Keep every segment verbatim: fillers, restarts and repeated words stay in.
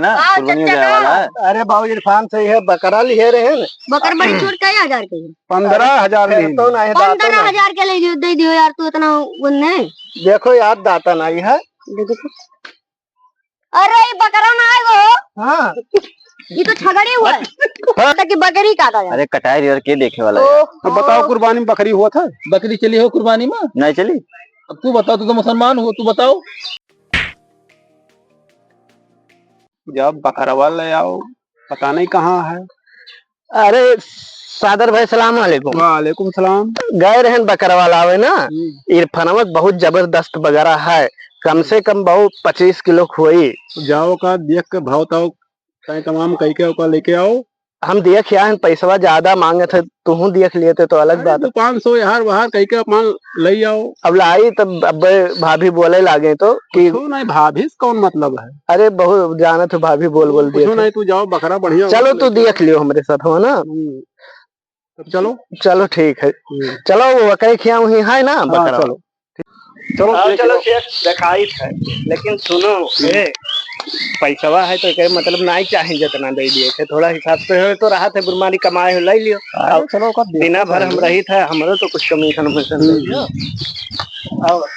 ना, हाँ, कुर्बानी हो चच्चा जाए का? वाला है। अरे बाबू, इरफान से यह बकरा लिहे रहे हैं। बकर बड़ी छोट कई हजार के है? पन्द्रह हजार अरे, ली। तो नहीं, दांतों पन्द्रह हजार के ले लियो, दे दियो यार, तू इतना वो नहीं। देखो यार, दांता नहीं है। देखो तो। अरे, ये बकरा ना है वो। हाँ। ये तो छगड़ी हुआ है। हाँ। तो कि बकरी का था यार? अरे, कटाई यार, के देखे वाला है? ओहो। तो बताओ, कुर्बानी में बकरी हुआ था? बकरी चली हो कुर्बानी में? नहीं चली। अब तू बताओ, तू तो मुसलमान हो, तू बताओ। जब बकरवा ले आओ, पता नहीं कहाँ है। अरे सादर भाई, सलाम वालेकुम। वालेकुम सलाम। गए रहन बकरवा लावे ना, हम्म। इरफानवा के बहुत जबरदस्त बकरा है, कम से कम बहुत पच्चीस किलो के होई। जाओ का देख के भाव ताव तय तमाम कई के ओका लेके आओ। हम देख आए हैं, पैसवा ज्यादा मांगत है, तुहूँ देख लेते तो अलग अरे, बात है। दो पाँच सौ यार वहार कई के अपन ले आओ। अब लाई तब अब भाभी बोले लागे तो कि कुछो नहीं, भाभी से कौन मतलब है? अरे बहुत जानत हो, भाभी बोल बोल कुछो दिए थे। नहीं, तू जाओ बकरा बढ़िया चलो, हो, तू लेके देख लियो हमरे साथ, हो ना? हम्म। तब चलो। चलो ठीक है। हम्म। चलो, वो कई खिया वहीं है ना हाँ, बकरा। चलो। चलो, हाँ, देख चलो, लो। सेठ, देखाइत है, लेकिन सुनो, हम्म। ए, पैसवा है तो एकर मतलब नाई चाहे जितना दे दिए थे, थोड़ा हिसाब से हो तो रहा थे, बुरमानी कमाए हो, ले लियो। अरे, और चलो, ओकर देखो दिना भर हम पहले। रही था, हमरो तो कुछ कमीशन वमीशन दे हम्म। दियो। और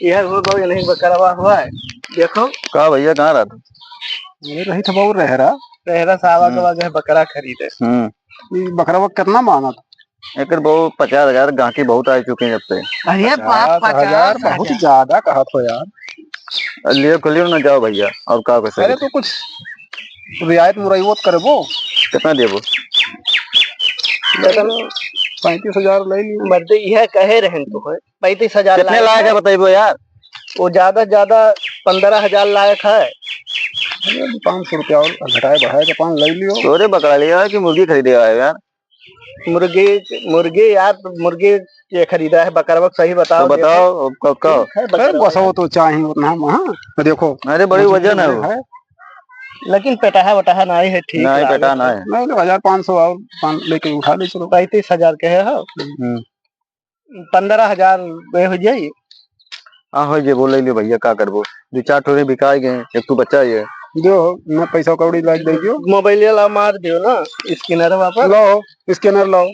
यह हो गो, नहीं बकरवा हुआ है, देखो। का भैया, कहाँ रहत? अरे, रही था बाबू रहरा। रहरा साहब हम्म। के बाद बकरा खरीदे। हम्म। ई बकरवा कितना मांगत? एकर बहुत पचास हजार, गाहकी बहुत आ चुके हैं जब से। अरे बाप, पचास हजार, बहुत ज्यादा कहत हो यार। लियो, खोलियो ना, जाओ भैया, और का कर अरे सकते? तो कुछ रियायत मुरायत करबो। कितना देबो? पैंतीस हजार ले लियो। मर्दे, यह कहे रहन तो है, पैंतीस हजार कितने लायक लायक है है। बताइबो यार? वो ज्यादा से ज्यादा पन्द्रह हजार लायक है। अरे, पाँच सौ रुपया और घटाए बढ़ाए के पाँच ले लियो। तोरे बकरा लिया है कि मुर्गी खरीदे आए हो यार? मुर्गी, मुर्गी यार, मुर्गी के खरीदा है, बकरवा के सही बताओ, तो देखो। बताओ, अब कब, कब? ठीक है, अरे, बकरवा। बस वो तो चाहे उतना हम, हाँ, तो देखो। अरे, बड़ी वजन है वो। है। लेकिन पेटाहा वटाहा नहीं है, ठीक नहीं, लागे। पेटाहा नहीं है। नहीं, तो हजार पाँच सौ और पाँच लेके उठा ले, चलो। पैंतीस हजार के है, हाँ। हम्म। पन्द्रह हजार में हो जाई? हाँ, हो जाई, बोले ले भैया, का करबो? दो चार ठो बिकाई गए, एक ठो बच्चा ही है। जो, मैं पैसा कौड़ी लाग दे दियो। मोबाइल ला मार दियो ना, स्कैनर वापस। लाओ, स्कैनर लाओ।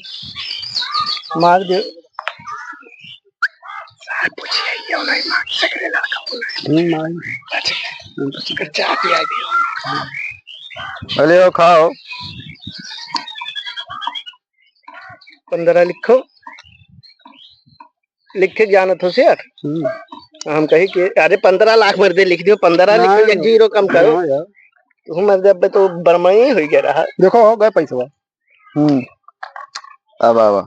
मार दियो। हम्म, मार। अरे, वो खाओ। पन्द्रह लिखो। लिखे जानत हो सेठ? हम्म। हम कही कि अरे पन्द्रह लाख मर्दे लिख दियो, पन्द्रह लिखो, नहीं। एक जीरो कम करो। हाँ यार। तू मर्दे अब तो बरमई हो गया रहा। देखो, हो गए पैसवा। हम्म। अब आवा।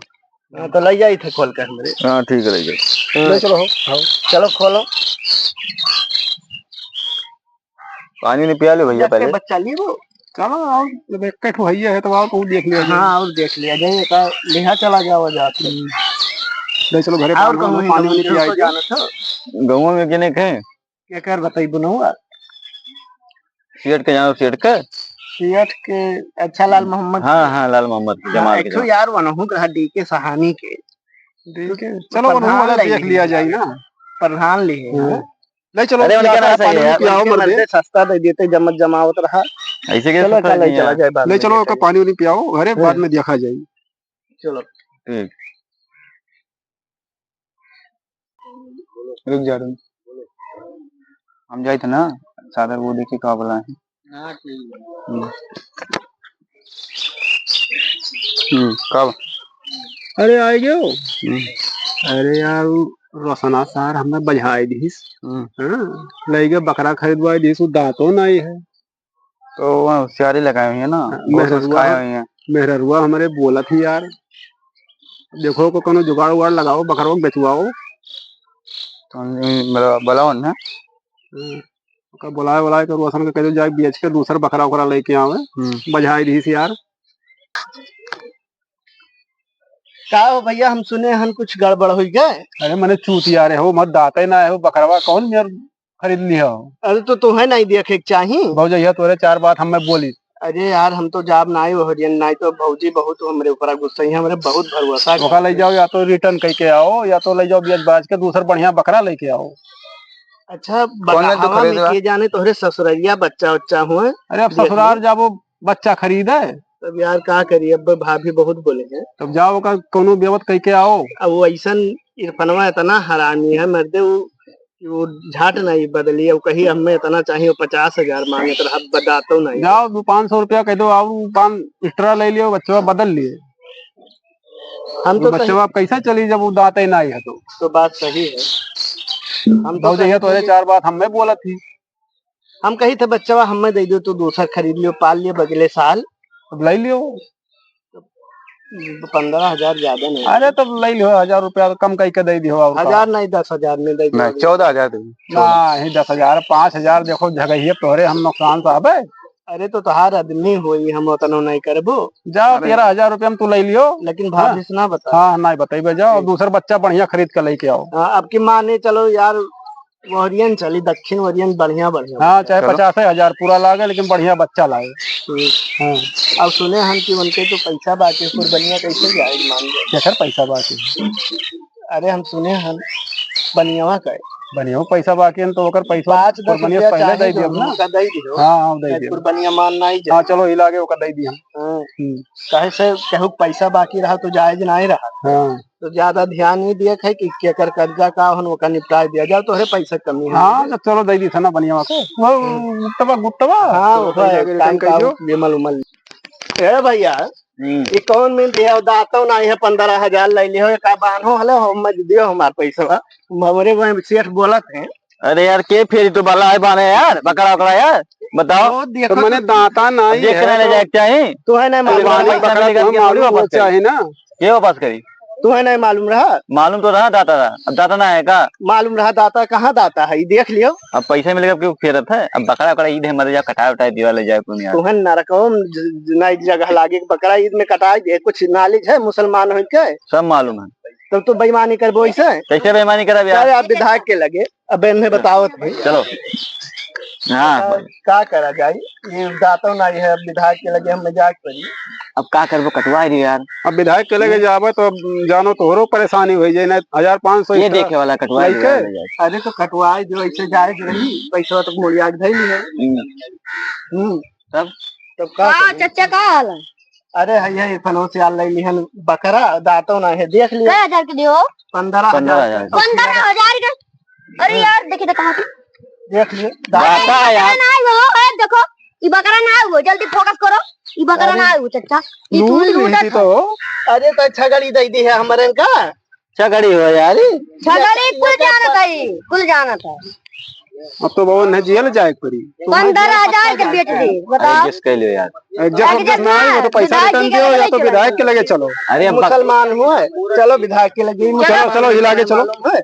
हाँ, तो ले जाई थे खोल के हमरे। हाँ, ठीक है, ले जाओ। हाँ। ले चलो, हो, आओ। चलो खोलो। पानी नहीं पिया ले भैया जब के पहले। बच्चा लिए वो। चलो, आओ, जब एक ठो भैया है, तो आओ, तो देख लिया जाए। हाँ, और देख लिया जाए, एक लिहा चला जाओ जाके। हम्म। ले चलो, घरे और पानी, कहूँ पानी, पानी पिया के। जानत हो? गाँव में किने के? केकर बताई बुनौआ? सेठ के जानो, सेठ के? सेठ के, अच्छा, लाल मोहम्मद हाँ, के। हाँ, लाल मोहम्मद के, हाँ, जमाल के एक ठो जमाल। यार, वनहु के रहा, डी के सहानी के। डी के, तो चलो, वनहु प्रधान वाला ले देख लिया जाए ना। प्रधान ले, हाँ। हाँ। ले चलो, अरे, उनका क्या ना था, सही पानी है उनी यार। पियाओ, उनके मर्दे। मर्दे सस्ता दे देते, जमत जमावत रहा। ऐसे कैसे चलो, सस्ता चलो, नहीं चला है? जाए बाद ले में चलो, देखा ओका जाए। पानी उनी पियाओ, घरे बाद हाँ। में देखा जाए। चलो। ठीक। रुक जा, रुक। हम जाइत ना, सादर वो देखे का बोला है। हाँ, ठीक है। हम्म। हम्म, का बा? अरे, आइ गयो। हम्म। अरे यार, उ रोशना सार हमें बझाइ दिहिस। हम्म। हाँ, लइ गए बकरा खरीदवाइ दिहिस, उ दांतो नाहीं है। तो वो होशियारी लगाए हुए हैं ना, हाँ, बहुत मेहररुआ, होशियार हुए हैं। मेहररुआ हमरे बोलत ही यार, देखो को कोनो जुगाड़ उगाड़ लगाओ, बकरवा के बेचवाओ। तो हम, मतलब, बुलाओ ना। हाँ, ओका बुलाए, बुलाए के रोशन के कह दो, जाए बेच के दूसर बकरा उकरा लेके आवे, हम्म। बझाई दीस यार। का हो भैया, हम सुने हन कुछ गड़बड़ हुई गए? अरे मने चूतिया रे हो, मत दाते ना हो, बकरवा कौन मेर खरीद लिहो। अरे तो तुम्हें नहीं देखे के चाही। भौजी, यह तोरे चार बात हमें बोली। अरे यार, हम तो जाब नाई हो रियन, नाई तो भौजी बहुत हमरे ऊपर गुस्सा ही, हमरे बहुत भरोसा ओका ले जाओ, या तो रिटर्न कई के आओ, या तो ले जाओ बेच बाज के दूसर बढ़िया बकरा लेके आओ। अच्छा, कौन है तो बतावा खरीदे में बा? के जाने तोहरे ससुररिया बच्चा उच्चा हुए। अरे, अब देख ससुराल लो। जाबो, बच्चा खरीदे। तब यार, का करी, अब भाभी बहुत बोले हैं। तब जाओ, ओकर कौनो बेवत कह के आओ। अब वो ऐसन इरफनवा इतना हरामी है, मर्दे, वो, वो झाट नहीं बदली। अब कही, "हमें इतना चाहिए," पचास हजार मांगे, तो अब बतातो नहीं। जाओ, दो पाँच सौ रुपया कह दो, और पाँच extra ले लियो, बच्चा बदल लिए। हम तो बच्चा सही अब कैसे चली, जब वो दाते नहीं है तो? तो बात सही है। हम तो भौजी सही है, तोरे बोले। चार बात हमें बोलत ही। हम कही थे, "बच्चवा हमें दे दो, तू दूसर खरीद लियो, पाल लियो अगले साल।" अब ले लियो। पन्द्रह हजार ज्यादा नहीं। अरे, तब ले लियो, हजार रुपया कम कई के दे दियो, और का? हजार नहीं, दस हजार में दे दियो। नहीं, चौदह हजार दे दियो। नहीं, दस हजार, पाँच हजार, देखो, झगहिए तोहरे हम नुकसान साहब है। अरे, तो तोहार आदमी होई, हम उतनो नहीं करबो। जाओ, अरे। तेरह हजार रुपया में तू ले लियो। लेकिन भाभी हाँ। से ना बता। हाँ, नहीं बताइबे, जाओ, ठीक। दूसर बच्चा बढ़िया खरीद के लेके आओ। हाँ, अब की माने चलो यार, ओरियन चली, दक्षिण ओरियन बढ़िया, बढ़िया हाँ, बच्चा। चाहे चलो। पचासे हजार पूरा लागे, लेकिन बढ़िया बच्चा लागे। ठीक। हाँ। अब सुने हम कि उनके तो पैसा बाकी, कुर्बानिया कैसे जाए, मान लो। केकर पैसा बाकी? अरे, हम सुने हम बनियावा का है। बनियावा पैसा बाकी है, तो ओकर पैसा पाँच दस कुर्बानिया रुपया पहले चाहे दे दियो जो ना। उनका दे दियो। हाँ, हाँ, दे चाहे दियो। कुर्बानिया मान ना ही जाए। हाँ, चलो, हिला के ओकर दे दिया। हाँ। हम्म। काहे से केहू के पैसा बाकी रहा तो जायज ना ही रहा। हाँ। तो ज्यादा ध्यान नहीं दिए है कि केकर कर्जा का हन, ओका निपटाए दिया जाओ, तोहरे पैसा कमी है। हाँ, तो चलो, दे दी था ना बनिया के। वो गुप्तवा, गुप्तवा। हाँ, तो वो भाई, टाइम टाइम का कहियो। विमल उमल। ए भैया, हम्म। ये कौन मिल दिया? दातो ना है, पन्द्रह हजार ले लियो, का बान्हो हले, हम मत दियो हमार पैसा। हमरे वहीं सेठ बोलत हैं। अरे यार, के फेरी तो बाला है बाने यार, बकरा वकरा यार, बताओ। वो देखो तो मने तो दाता नहीं देख के है ना ले तो जाए के चाही। तू है ना अरे मालूम, बाने बकरा पैसा लेकर तो के थोड़ी मालूम वापस हो करी। चाहे ना। के वापस करी? तू है ना मालूम रहा? मालूम तो रहा दाता रहा, अब दाता ना है का? मालूम रहा दाता, कहाँ दाता है, ये देख लियो। अब पैसा मिलेगा क्यों फेरत है? अब बकरा वकरा ईद है, मरे जा कटाए उटाए दिवा ले जाए पुनिया। तू है नरकवा में ज-, ज-, ना जगह लागे, बकरा ईद में कटाए दे, कुछ knowledge है मुसलमान हो के? सब मालूम है। तब तो बेईमानी करबो इसे? कैसे बेईमानी करब यार? चल यार विधायक के लगे, अब इन्हें बतावत भाई। चलो। हाँ। का, का करा जाई? ये दातो ना है, अब विधायक के लगे हम जाके पड़ी। अब का करबो, कटवाई दियो यार। अब विधायक के लगे जाबे तो अब जानो तोहरो परेशानी हो जाए, ना हजार पाँच सौ ये extra देखे वाला कटवाई दियो लेके। यार, ले जाए। अरे तो कटवाई दियो, ऐसे जाए रही, पैसा तो मुड़िया के धइली है। हम्म। हम्म। तब? तब का हाँ, करी? चच्चा, का हाल है? अरे, है, ये फनो से आल ले लिहन बकरा, दातो ना है, देख लियो। कै हजार के दियो? पन्द्रह हजार। पन्द्रह हजार के। पन्द्रह हजार के? अरे हाँ। यार, देखी तो कहाँ से? देख लियो। अरे, दाता ई बकरा यार। ना है वो, ए, देखो, ई बकरा ना है वो, जल्दी focus करो, ई बकरा अरे। ना है वो, चच्चा, ई तू लूट लूटत लेती है। तो। अरे, तो छगड़ी दे दी है हमरे का? छगड़ी हो यार। छगड़ी कुल जानत है, कुल जानत है। अब तो बाबा न जेल जाए के पड़ी। पन्द्रह हजार के बेच दे, बताओ। Adjust कर लियो यार। Adjust adjust ना हो, तो पैसा return दियो या तो विधायक के लगे चलो। अरे हम मुसलमान हो, चलो विधायक के लगे ही चलो, चलो, हिला के चलो। मालूम है?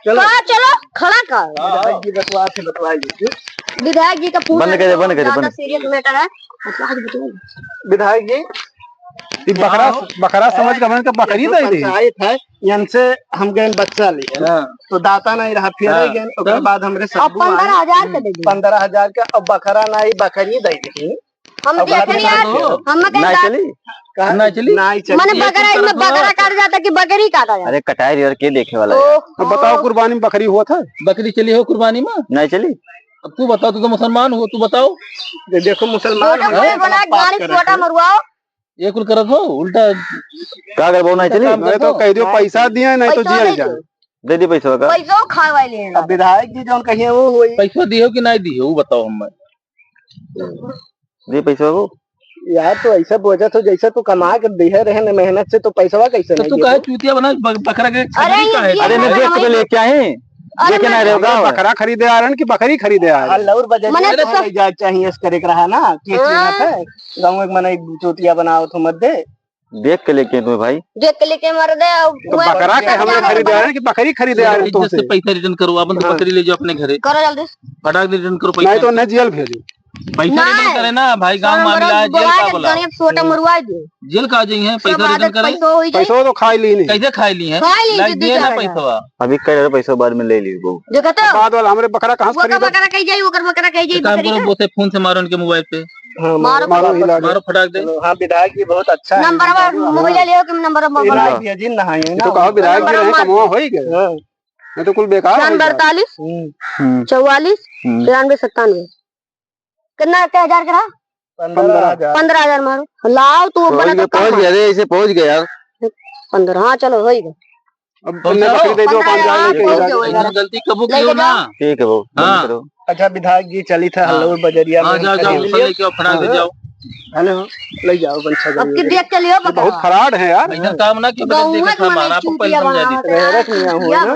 चलो। का चलो, खड़ा कर। विधायक जी बतवा के बतवाइए। विधायक जी का पूरा बंद कर दे, बंद कर दे, ज्यादा बंद। Serious matter है। विधायक जी, ई बकरा, बकरा समझ के हमन के बकरी दे दी। पंचायत है, इनसे हम गए बच्चा लिए, हाँ। तो दाता नहीं रहा, फिर हाँ। गए, ओकर बाद हमरे अब सब्बू आए, पन्द्रह हजार के दे दी। पन्द्रह हजार के, अब बकरा नहीं, बकरी दे दी। हम अब देखे बात नहीं यार, बता दो। हम कहे नहीं दा- चली? कहा? नहीं चली? नहीं चली। मने ये बकरा, तो इनमें बकरा काट जाता कि बकरी काटा जाता? अरे कटाई रही और के देखे वाला है? ओह। अब बताओ, कुर्बानी में बकरी हुआ था? बकरी चली हो कुर्बानी में? नहीं चली। अब तू बताओ, तू तो मुसलमान हो, तू बताओ। दे-, देखो, मुसलमान छोटा हो, बड़ा इतना पाप गाड़ी कर रहे छोटा हैं। मरवाओ। ये कुल करत हो, उल्टा। का करबो, नहीं चली? नहीं तो कह दियो, पैसा दिए, नहीं तो पैसा जेल दे जा। दो। दे दी पैसा का। पैसा खाए वाले हैं। अब विधायक जी जौन कहिए वो होई। पैसा दियो कि नहीं दियो, वो बताओ हमें। दे पैसा को। यार, तो ऐसा बोझा तो जैसा तू कमा के दिए रहे ना मेहनत से, तो पैसवा कैसे तो नहीं तू दिए? काहे चूतिया बना ब-, बकरा के अरे, छगड़ी काहे ये अरे, मैं देख के लेके आए। अरे, देखे ना मैं रे, गाँव है। बकरा खरीदे आ रहे हैं कि बकरी खरीदे आ रहे हैं? अल्लाह और बजट मने तो में सब ले जाए चाहिए, इस करे के रहा ना, केस लेना हाँ। था। गाँव में एक मने एक चूतिया बनाओ तो मत दे। देख के लेके तुम्हें भाई। देख के लेके मर दे, और तो वह बकरा के हम लोग खरीदे आ रहे हैं कि बकरी खरीदे आ रहे हैं इज्जत से तुमसे? पैसा return करो, अपन तो हाँ। बकरी ले जाओ अपने घरे। करो जल्दी। फटाक से return करो पैसा। नहीं तो उन्हें जेल भेजो। पैसा return नहीं। करे ना भाई, गाँव सर, मामला है, जेल का बोला? गणेश छोटा मरवा दे। जेल का आ जाइए, सब पैसा return आदत करे। पैसा हो ही जाए। पैसा तो खा ही ली नहीं। कैसे खा ली है? खा ली लाइक जिद्दी दिए ना कर पैसा। अभी कह रहे पैसा बाद में ले ली वो। देखो तो। बाद वाला हमरे बकरा कहाँ से वो का खरीदे? बकरा कह जाई, ओकर बकरा कह जाई, एक काम बकरी करो, का? बोते फोन से मारो इनके मोबाइल पे। हाँ, मारो, मारो, मारो, हिला दे। मारो फटाक दे। चलो, हाँ, विधायक जी बहुत अच्छा है। नंबर वन मोबाइल ले हो कि नंबर वन? विधायक जी अजीब ना है ना। ये तो कहो विधायक जी नंबर रहे, वन कमवा होई गए। हाँ। ये तो कुल बेकार हो गया। अड़तालीस, हम्म। हम्म। चौवालीस, हम्म। तिरानवे, सत्तानवे। कितना, कै हजार के रहा? पंद्रह हजार। पंद्रह हजार मारो। लाओ, तू पहुंच बना गए, तो पहुंच गए, अरे, ऐसे पहुंच गए यार। पंद्रह, हाँ, चलो, हो ही गए। अब पहुंच जाओ। बकरी दे दो, पहुंच जाओ, हाँ, लेके पहुंच जाओ। जाओ, इतना गलती कबू लेके कियो ना। जाओ। ठीक है बाबू, हाँ। करो। अच्छा विधायक जी, चलित है, हाँ। हल्लोर बजरिया हाँ, में जाओ, जाओ, चलिए। लेके आओ, फटाक से हाँ। जाओ। हेलो, ले जाओ, बन सके अब कि देख चलियो, ये बहुत बता। फराड है यार। इधर काम ना क्यों बदल गौवा देखे के था, माने माना आपको चूतिया पहले समझा बनावत देते। है। गैरत नहीं हुआ ना।